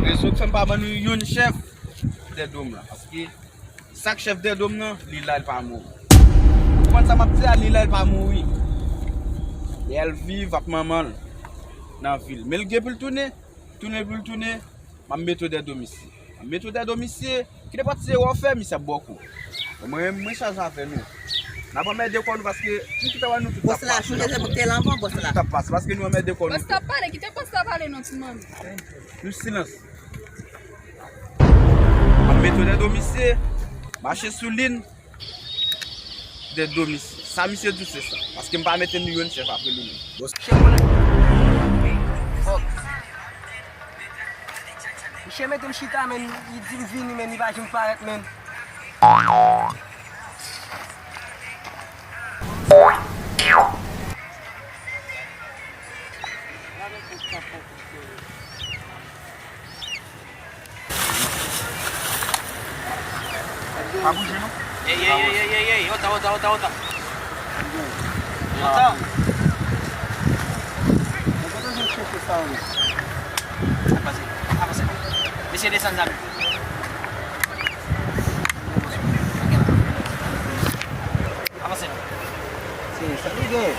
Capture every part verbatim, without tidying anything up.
Rezon k fè m pa ban nou youn chèf, Dèdom lan. Paske sa k chèf Dèdom nan, li la, li pa mouri. Ou konprann sa m ap di a, li la, li pa mouri. Lè l viv ak manman l nan vil. Men l gen pou l tounen, tounen pou l tounen, m ap mete w dèdom isi. M ap mete w dèdom isi. Ki nenpòt ti erè w fè, misye ap ba w kou. Mwen, mwen chaje avè nou. N ap anmède kò nou paske m kite wè nou tout ap pase nan fò. Bòs la, chonje se mwen ki te la anvan, bòs la. Tout ap pase paske nou anmède kò nou. Bòs la pale, kite bòs la pale non, ti manmi. Nou silans. M ap mete w dèdom isi, mache sou li, dèdom isi. Sa misye di w se sa. Paske m pa mete nou youn chèf apre li menm. Bòs. Fòk. Misye mete m chita, men li di m vini, men li pa janm parèt, men. Pa bouje non. Ey, ey, ey, ey, ey, ey, ota, ota, ota, ota. Ota. Mwen kontan jwenn chofè sa yo. Avanse, avanse. Mesye desann zam yo. Avanse non. Se sa nou gen.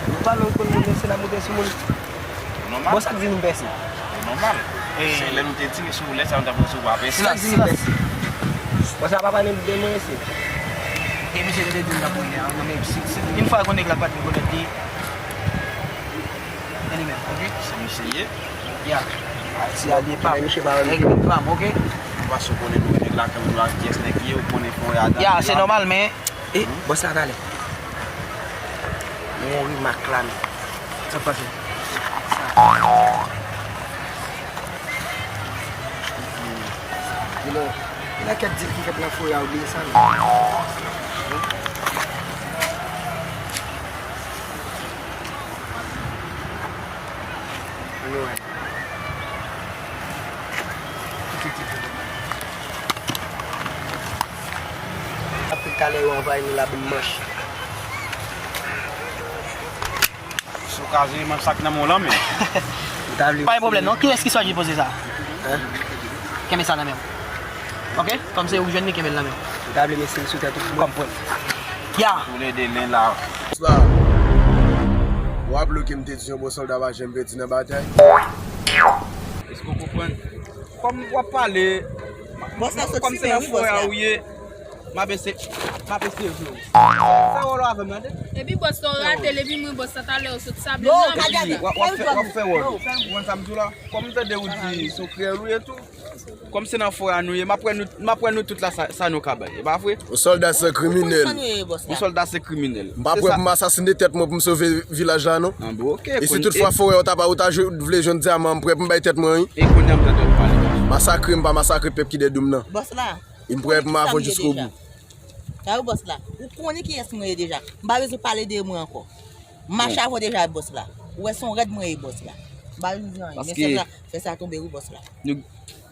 Nou pale, nou konn moun, se la moute sou moun. Nòmal. Bon, sa k di nou pèse? Se nòmal. Se lè nou te tire sou woulèt sa, nou t ap pran sou pa pèse. Sa k di nou pèse? Bon, sa pa pale de mwen, se. E misye te di m t ap wè nèg la, non, men si, si, yon fwa kon nèg la pa t rekonèt li, e li menm, oke? Se misye ye? Ya. Ti a li pa. Nèg pa m, oke? Paske w konnen nou nèg la, kanmenm nou ak pyès nèg ye, ou konnen fò y a. Ya, se nòmal, men E, bòs la talè. Yon rimak la, men. Sa k pase? Yon pakèt dil ki fèt nan forè a, ou bliye sa, men. Ann wè. Apre talè yo anvayi nou la boum manch. Si w ka jere manch sa k nan men w lan, men. Pa gen pwoblèm non. Kiyès ki sòti poze sa? Kenbe sa nan men w. Oke? Kòm se ou k jwenn li, kenbe l nan men w. Ou ta vle mesye m sou tèt ou pou mwen? Kòm pwen. Ya! Toulède len la. Bòs la, w raple w ke m te di yon bon sòlda pa janm pèdi nan batay? Èske w konprann? Kòm w ap pale, kòm se nan forè a ou ye, m ap ese-, m ap eseye jwe w. Fè wòl ou avè m, tande? Epi bòs la w rate l, epi mwen bòs la talè w sot sable nan. W ap, w ap fè, w ap fè wòl ou. Ou konprann sa m di w la? Kòm m tande ou di se w kreyòl ou ye tou. Kòm se nan forè a nou ye, m ap wè nou, m ap wè nou tout la sa, sa nou ka bay. E pa vre? Yon sòlda se kriminèl. Yon sòlda se kriminèl. M pa prè pou m asasine tèt mwen pou m sove vilaj la non. Anben, oke. E si toutfwa forè a ou ta pa, ou ta jwe, vle jwenn dyaman, m prè pou m bay tèt mwen wi. E kounye a m tande w pale. Masakre m pa masakre pèp ki dèyè do m nan. Bòs la. E m prè pou m avè w jiskobou. Sa yo bòs la. Ou konnen kiyès mwen ye deja. M pa bezwen pale de mwen ankò. M mache avè w deja bòs la. Ou wè se yon rèd mwen ye bòs la. M pa bezwen di anyen. Men sèl la, fè sa tonbe wi bòs la. Nou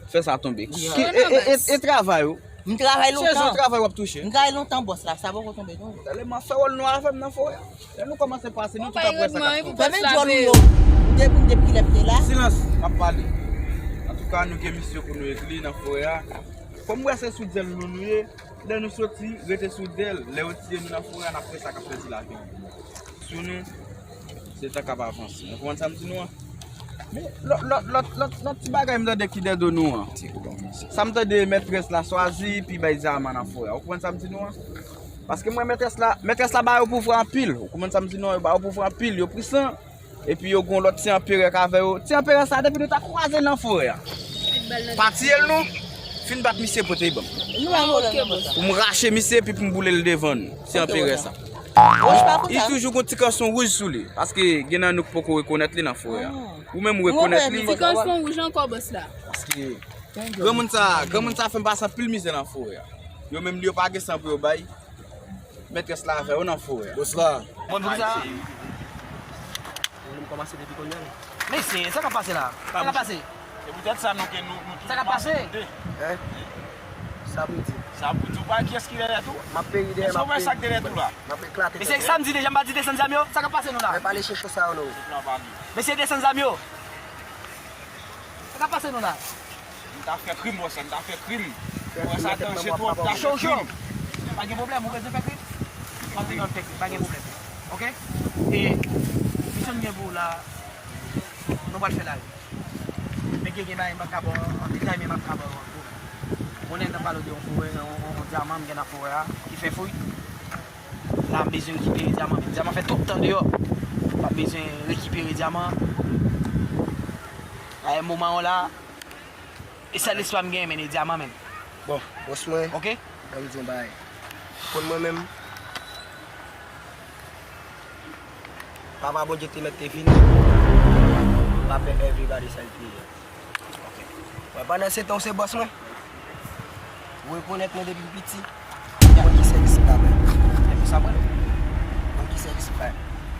fè sa tonbe. Ki, e, e, e, e travay ou? M travay lontan. Se yon travay w ap touche? M travay lontan bòs la. Sa poko tonbe non. Tèlman fè wòl nou avè m nan forè a. Lè nou kòmanse pase, nou tout ap wè sa k ap fèt. Fèmen djòl ou yo. Ou depi, depi kilè m te la? Silans, m ap pale. Antouka, nou gen misyon pou nou egli nan forè a. Kòm m wè se sou dyèl nou nou ye, lè nou soti, rete sou dyèl. Lè yo tiye nou nan forè a, n ap wè sa k ap fèt sou lavi nou. Sou nou, se tan k ap avanse. Nou konprann sa m di nou an? Men, lòt, lòt, lòt, lòt, lòt ti bagay m tande ki dèyè do nou an. Sa m tande mètrès la swazi, pi bay dyaman nan forè a. Ou konprann sa m di nou an? Paske m wè mètrès la, mètrès la ba yo pouvwa anpil. Ou konprann sa m di nou an? Yo ba yo pouvwa anpil, yo pwisan. Epi yo gon lòt ti anperè k avè yo. Ti anperè sa, depi nou ta kwaze l nan forè a, pa tiye l non. Fin bat misye pote l ban m. Pou m rache misye, epi pou m boule l devan nou. Ti anperè sa. Li toujou gon ti kanson wouj sou li. Paske gen nan nou k poko rekonèt li nan forè a. Ou menm ou rekonèt li. Ti kanson wouj ankò, bòs la. Paske granmoun sa, granmoun sa fè m pase anpil mizè nan forè a. Yo menm li yo pa gen san pou yo bay. Mètrès la avè yo nan forè a. Bòs la. Bon, pou sa. Mwen menm kòmanse depi kounye a. Mesye, sa k ap pase la? Sa k ap pase? Se poutèt sa nou ke nou, nou tout. Sa k ap pase? Hein? Sa vle di? Sa pou di w pa kiyès ki dèyè tou? M ap peri dèyè, m ap peri. Èske w wè sa k dèyè tou la? M ap eklate. Mesye, sa m di deja, m pa di desann zam yo? Sa k ap pase nou la? Mwen pale chèchò sa yo, non. Mesye, desann zam yo. Sa k ap pase nou la? M ta fè krim, bòs la, m ta fè krim. Bòs la danje twòp, m ta fè krim. Cho, cho. Pa gen pwoblèm, ou bezwen fè krim? M ap vin fè krim, pa gen pwoblèm. Oke? E, misyon m gen pou ou la, nou pral fè la. Men gen, gen bagay m pa ka ba w an detay, men m ap ka ba w an gwo. Konnen m t ap pale w de yon forè, yon, yon, yon dyaman m gen nan forè a, ki fè fouy. La, m bezwen rekipere dyaman, men dyaman fè tout tan deyò. M ap bezwen rekipere dyaman. A yon moman w la, e sèl espwa m genyen, men, e dyaman, men. Bon, bòs mwen, oke? Ban m di yon bagay. Konn mwen menm, Papa Bondye te mèt te vini, m pa fè everybody sa l te ye. Mwen, pandan se tan, w se bòs mwen. Ou rekonèt mwen depi m piti. Ou konn ki sèvis m ta fè. Se pou sa mwen. Ou konn ki sèvis m fè.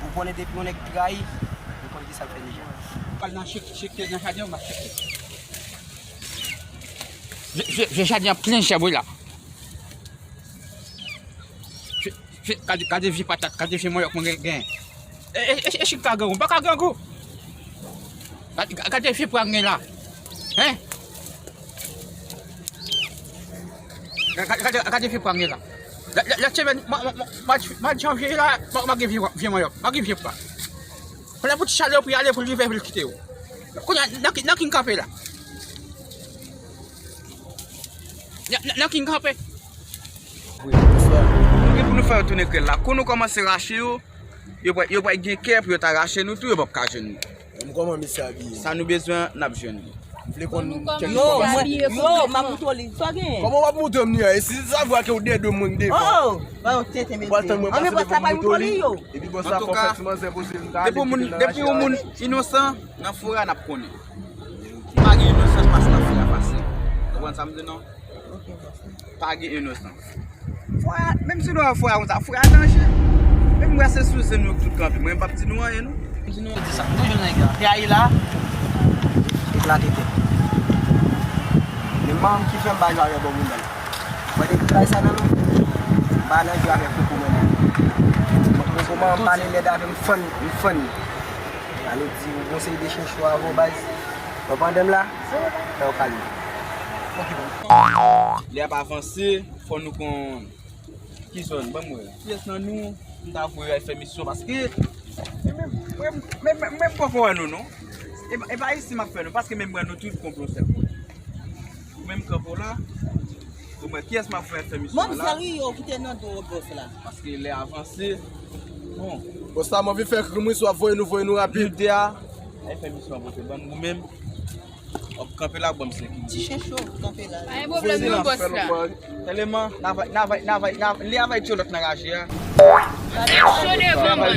Ou konnen depi yon nèg trayi, ou konn ki sa l fè deja. Pral nan chik, chik, nan jaden an, m ap chik. Je, je, je jaden an plen chèb wi la. Je, je, gade, gade vye patat, gade vye manyòk mwen gen, gen. E, e, e, e chik ka grangou, m pa ka grangou. Gade, gade vye pwa m gen la. Hein? Gade, gade, gade vye pwa m gen la. Lè, lè, lè semèn, mwa, mwa, mwa, mwa, mwa janvye la, mwa, mwa gen vye, vye manyòk, mwa gen vye pwa. Kounye a pou ti chalopri ale pou l rive pou l kite w. Kounye a, nan ki, nan ki n kanpe la? Nan, nan, nan ki n kanpe? Wi, frè. Nou gen pou nou fè yo tounen grèl la. Kou nou kòmanse rache yo, yo pral, yo pral gen kè pou yo ta rache nou tou, yo p ap ka jwenn nou. Menm kòman misye abiye? Sa nou bezwen, n ap jwenn li. M vle konn kèk yo, mwen, yo, m ap moutre w li. Sa w gen? Kòman w ap moutre m li a? E si sa vwa ke w dèyè do mwen devan. Oh, oh. Ba yo tete mesye. Pral tann mwen pase devan m moutre w li. Epi bòs la fò fè ti manzè poze m ta ale kite l nan rache a. Depi yon moun inosan, nan forè a n ap konnen. Pa gen inosans pase nan forè a fasil. Ou konprann sa m di non? Pa gen inosans. Frè, menm si nou wè frè a konsa, frè a danje. Menm mwen se sou zen nou tout kanpe. Mwen m p ap di nou anyen non. M di nou di sa. Toujou nèg la. Te ayi la. Eklate tèt. Men manman m ki fè m pa jwe avè bon moun nan. Mwen depi bay sa nan men m. M pa nan jwe avè koko mwen non. Mwen koko mwen m pale lèd avè m fann, m fann. Alo di ou gon seri de chouchou avè w baz. Mwen pandan m la, fè w kalme. Lè ap avanse, fò nou konn ki zòn, ban m wè. Kiyès nan nou, m ta voye al fè misyon, paske, men, men, men, men, men, men m poko wè nou, non. E pa, e pa isi m ap fè nou, paske menm wè nou tout konplo sèl kote. Ou menm kanpe w la, pou mwen, kiyès m ap voye al fè misyon an la? Manzè wi yo ki te nan do bòs la. Paske lè avanse, bon. Bòs la, m anvi fè krim wi, si w ap voye nou, voye nou rapid. Nou de a, al fè misyon an pote ban m, ou menm, w ap kanpe la, ban m senk minit. Ti chèchò, kanpe la. Pa gen pwoblèm non, bòs la. Sèlman, n a va, n a va, n a va, n a, li a va tchè lòt nan raje a. Chode vre mwen.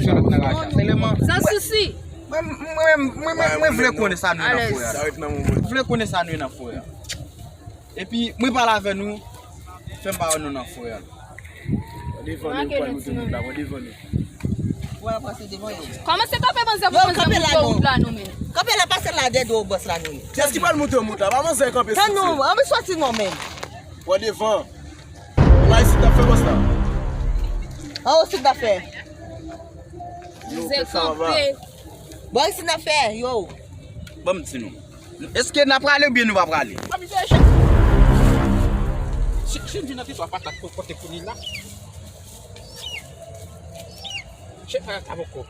Sèlman. San sousi. Mwen, mwen, mwen, mwen, mwen vle konnen sa nou nan forè a. Mwen vle konnen sa nou nan forè a. Epi, mwen pale avè nou, fè m pa wè nou nan forè a. Devan nou, pral moute mout la, mwen devan nou. Wè, pase devan yo. Kòmanse kanpe manzè pou manzè moute wout la nou menm. Kanpe la, pase la dèyè do bòs la nou ye. Kiyès ki pral moute mout la? Pa manzè kanpe soti. Tann nou, ann soti non menm. Wè devan. Bay sit ap fè bòs la. An, o sit ap fè. Manzè kanpe. Bon, isi n ap fè, yo. Ban m di nou. Èske n ap prale oubyen nou pa prale? Chen, chen vin nan teritwa patat pou pote kounye la. Chen patat la poko.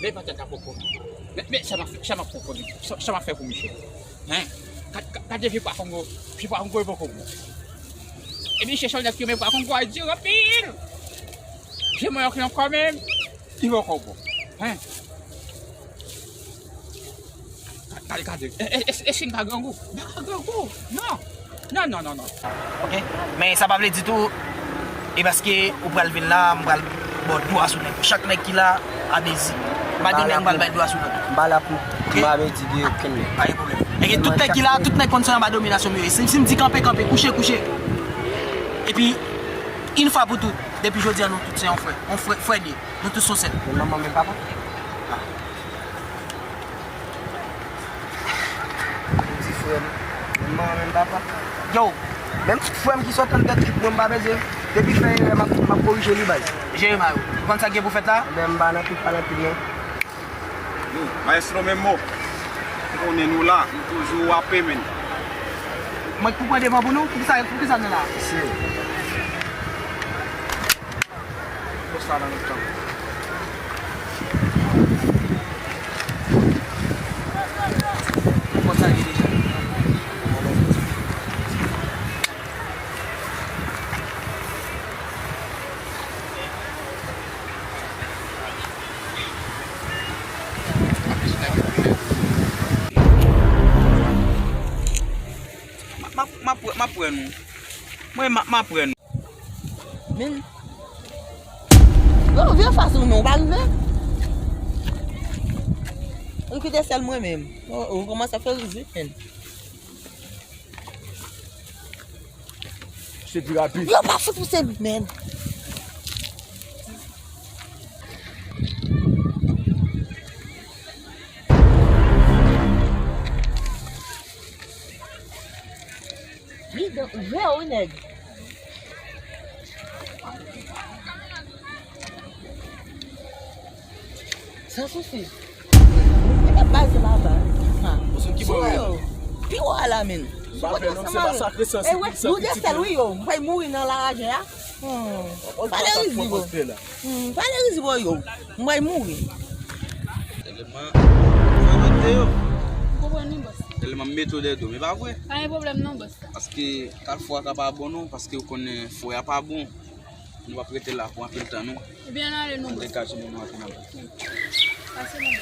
Men patat la poko. Men, men sa m ap fè, sa m ap poko. Sa, sa m ap fè pou misye. Hein? Gad, gad, gade vye pwa kongo. Vye pwa kongo e poko bon. E misye se yon nèg ki renmen pwa kongo a di anpil. Vye mwen yo ki ankò menm. Li poko bon. Hein? Gade, gade. E, e, e, e si n ka grangou? N pa ka grangou. Non. Non, non, non, non. Oke? Men sa pa vle di tou, e paske ou pral vin la, m pral ba w dwa sou nèg. Chak nèg ki la, a mezi. M pa gen nèg m pral bay dwa sou lòt. M pa la pou, m pa mezi de okenn nèg. Pa gen pwoblèm. E gen tout nèg ki la, tout nèg konn se anba dominasyon m yo ye. Si, si m di kanpe, kanpe, kouche, kouche. Epi, yon fwa pou tout, depi jodi a, nou tout se yon frè. Yon frè, frè de. Nou tout se yon sèl. Men manman, men papa. Ah. Ou di frè m. Men manman, men papa. Yo, Menm frè m ki sot anndan trip mwen, m pa bezwen. Depi fè erè, m ap, m ap korije li, baz. Jeremay, ou konn sa k gen pou fèt la? Ebyen, m pa nan trip, pa nan trip, non. Yo, Maestro Memo, ou konnen nou la, nou toujou ape, menn. Mwen k pou pran devan pou nou? Poukisa, poukisa nou la? Mesye. Post la nan mitan. Post la gen deja. M ap, m ap, m ap wè nou. Mwen, m ap, m ap wè nou. Men. Yo, vire fas ou non, ou pa rive. Ou kite sèl mwen menm. Ou, ou kòmanse fè rizik, men. Se pi rapid. Yo pa fout pouse, men. Li dan, vre wi, nèg. San sousi. Mete baz la ba. Ha. Ou sou ki bò yo? Pi wo a la, men. Sou kote sa mare. E wè, nou de sèl wi yo. M pral mouri nan laraje a. Hmm. Pale rizi, bro. Hmm, pale rizi, bro, yo. M pral mouri. Tèlman fè mete yo. Konprann wi, bòs. Tèlman m mete w dèyè do, men pa vre. Pa gen pwoblèm non, bòs. Paske kalfou a ka pa bon non, paske ou konnen fò a pa bon. Nou p ap rete la pou anpil tan non. Ebyen, ann ale non, bòs. Ann degaje nou, nou antre nan bòs. Pase non.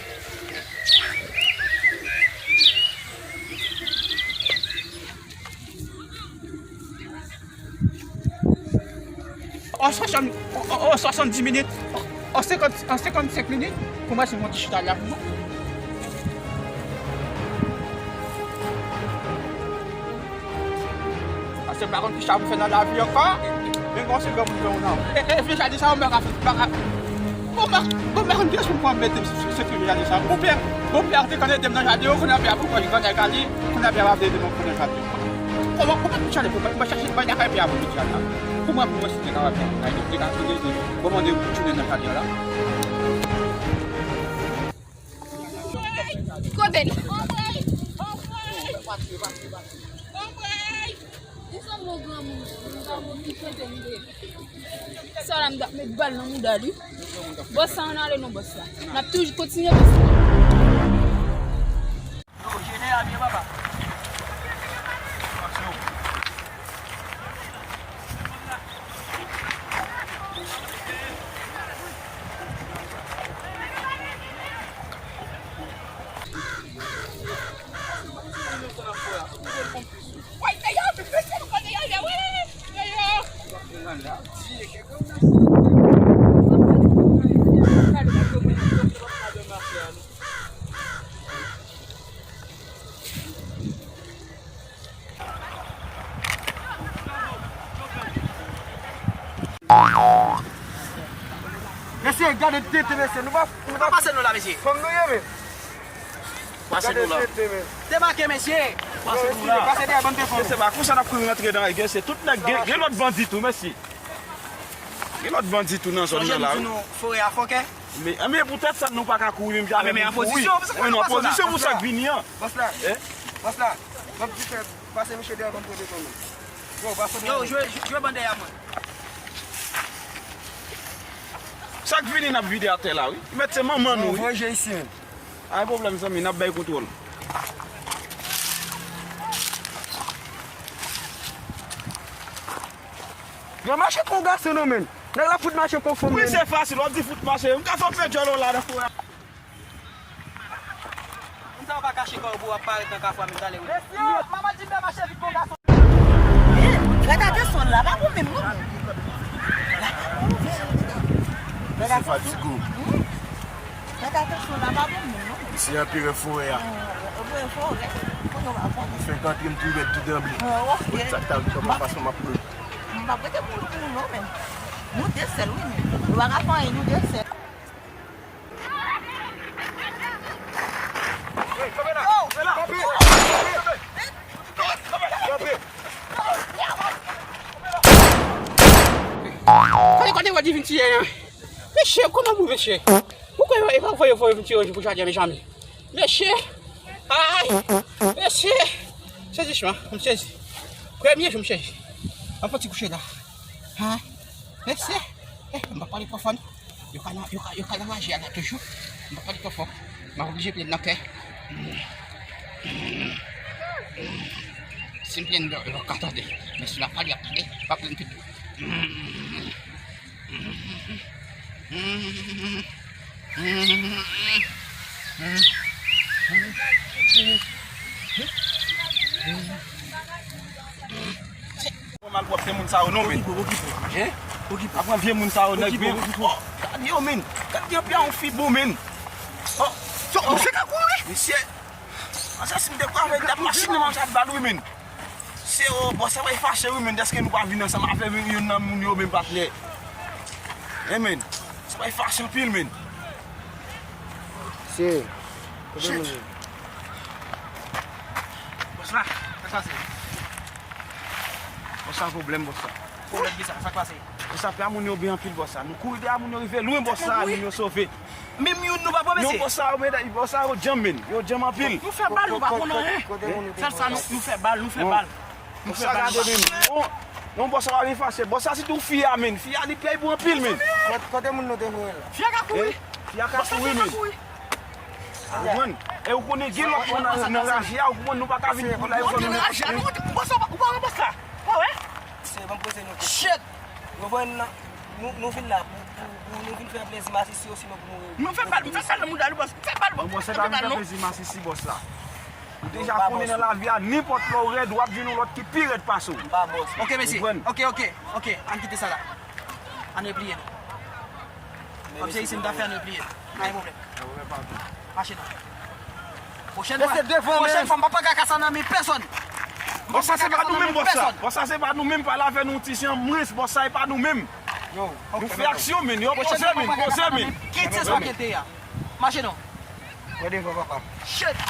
An swasant, an, an, an swasanndis minit, an, an senkant, an senkannsenk minit, pou mwen se yon ti chita la pou mwen. Paske m pa konn kisa pou fè nan lavi ankò. Men bon, se granmoun jan w nan. E, e, vye jaden sa yo, m pa ka fè, pa ka. Bon, m pa, bon, m pa konn kiyès pou m pran mete m sou, sou, sou vye jaden sa yo. Bon, pè, bon, pè a te konn ede m nan jaden yo, kounye a pè a pou mwen, grannèg a li, kounye a pè a pa vle ede m ankò nan jaden. Kòman, kòman pou chale pou mwen, mwen chache, mwen lakay pè a pou mete la. Pou mwen, pou mwen, si te kapab, mwen te ka tounen, bon, mande pou tounen nan jaden la. Kote l? Anmwey! Anmwey! Anmwey! Li sanble yon granmoun, yon granmoun ki kote li ye. Sa la, m t ap met bal nan mouda li. Bòs la, ann ale non, bòs la. N ap toujou kontinye, bòs la. Yo, jeneral, byen papa. Mesye, gade tete, mesye. Nou pa, nou pa pase nou la, mesye. Fanm nou ye, men. Pase nou la. Gade tete, men. Debake, mesye. Pase nou la. Pase dèyè bann te fanm. Mesye, pa konsa n ap kouri rantre nan, gen, se tout nèg, gen, gen lòt bandi tou, mesye. Gen lòt bandi tou nan zòn nan la, wi. Di nou forè a fòkè. Men, men poutèt sa nou pa ka kouri menm jan avè moun kouri. Wi, nan pozisyon pou sa k vini an. Bòs la. Bòs la. Bòs la. Pase misye dèyè bann pwodui kòm. Yo, pase yo, jwe, jwe ban dèyè mwen. Sa k vini n ap vide atè la, wi. Mèt se manman nou, wi. Voye je isi, men. Pa gen pwoblèm, zanmi, n ap bay kontwòl. Yo mache kon gason, non, men. Nèg la fout mache kon fanm, men. Wi, se fasil, w ap di fout mache. M ka fè w fè djòl ou la nan forè a. Moun sa yo pa kache kò yo pou w ap parèt nan kafou a menm talè, wi. Mesye, manman Jimbe mache vit kon gason. Gad atansyon la, pa bon menm non. Gad atansyon. Gad atansyon la, pa bon menm non. Misye anperè forè a. Anperè forè. Kote w pa konn. Fenk antre m tou rèd tou tranble. Sa k ta rive kòman fason m ap pran. M pa prete pou ou non menm. Nou de sèl wi menm. Nou pa ka fè anyen, nou de sèl. Kanpe la! Kanpe! Kanpe! Tiye, mesye, kòman pou mesye? Ou kwè yo, e pa voye voye m tiye pou jodi a, mezanmi? Mesye, ay, mesye, sezisman, m sezi. Premye jou m sezi. M ap fè ti kouche la. Ay, mesye, eh, m pa pale twò fò non. Yo ka nan, yo ka, yo ka nan maji a la toujou. M pa pale twò fò. M ap oblije plenn nan kè. Si m plenn, yo, yo ka tande. Men si m ap pale, y ap tande. M pa plenn tout. Mwen mal pwòp se moun sa yo non, men. Okipe, okipe. Hein? Okipe. Apre vye moun sa yo, nèg, men. Okipe, okipe. Oh, gade yo, men. Gade gen pya yon fi bon, men. Oh, yo, misye ka kouri. Mesye. Anse si m te kwè avè dat machin nan, m ap bal wi, men. Se o, bòs sa bay fache wi, men. Dèske nou pa vin ansanm avè youn nan moun yo, men, patnè. Hein, men. Sa bay fache anpil, men. Se. Shit. Bòs la, sa k pase? Bòs la, pwoblèm, bòs la. Pwoblèm ki sa? Sa k pase? Bòs la, pè a moun yo byen anpil, bòs la. Nou kouri dèyè moun yo rive lwen, bòs la, moun yo sove. Menm youn nou pa pran, mesye. Non, bòs la, yo, medam, bòs la, yo djanm, men. Yo djanm anpil. Nou fè bal, nou pa konn anyen. Sèl sa, nou, nou fè bal, nou fè bal. Nou fè bal. Bòs la, gade, men. Non, non, bòs la, pa vin fache. Bòs la, sitou fi a, men. Fi a, li pèy pou anpil, men. Kote, kote moun nou te voye la? Fi a ka kouri. Eh? Fi a ka kouri, men. Ou konprann? E ou konnen gen lòt moun nan, nan raje a, ou konprann nou pa ka vin pou la, yo konn nou. Raje a, nou, ou pa wè bòs la? Ou pa wè? Se bon poze nou. Shit! Yo voye nou nan, nou, nou vin la pou, pou, pou nou vin fè plezi masisi, osinon pou nou. Nou fè bal, nou fè bal nan mouda li, bòs. Nou fè bal, bòs. Bòs, se pa vin fè plezi masisi, bòs la. Ou deja konnen nan lavi a, nenpòt lè w rèd, w ap jwenn yon lòt ki pi rèd pase w. M pa bòs. Ok, mesye. Ou konprann? Ok, ok, ok. Ann kite sa la. Ann repliye nou. Kòm se isi m ta fè, ann repliye. Pa gen pwoblèm. Mache non. Pwochèn fwa, pwochèn fwa, m p ap pran kaka sa nan men pèsonn. Bòs sa se pa nou menm, bòs sa. Bòs sa se pa nou menm, pale avè nou ti jan mwens, bòs sa e pa nou menm. Nou fè aksyon, men. Yo, poze, men, poze, men. Kit se sa ke te a. Mache non. Pran devan, papa. Shit.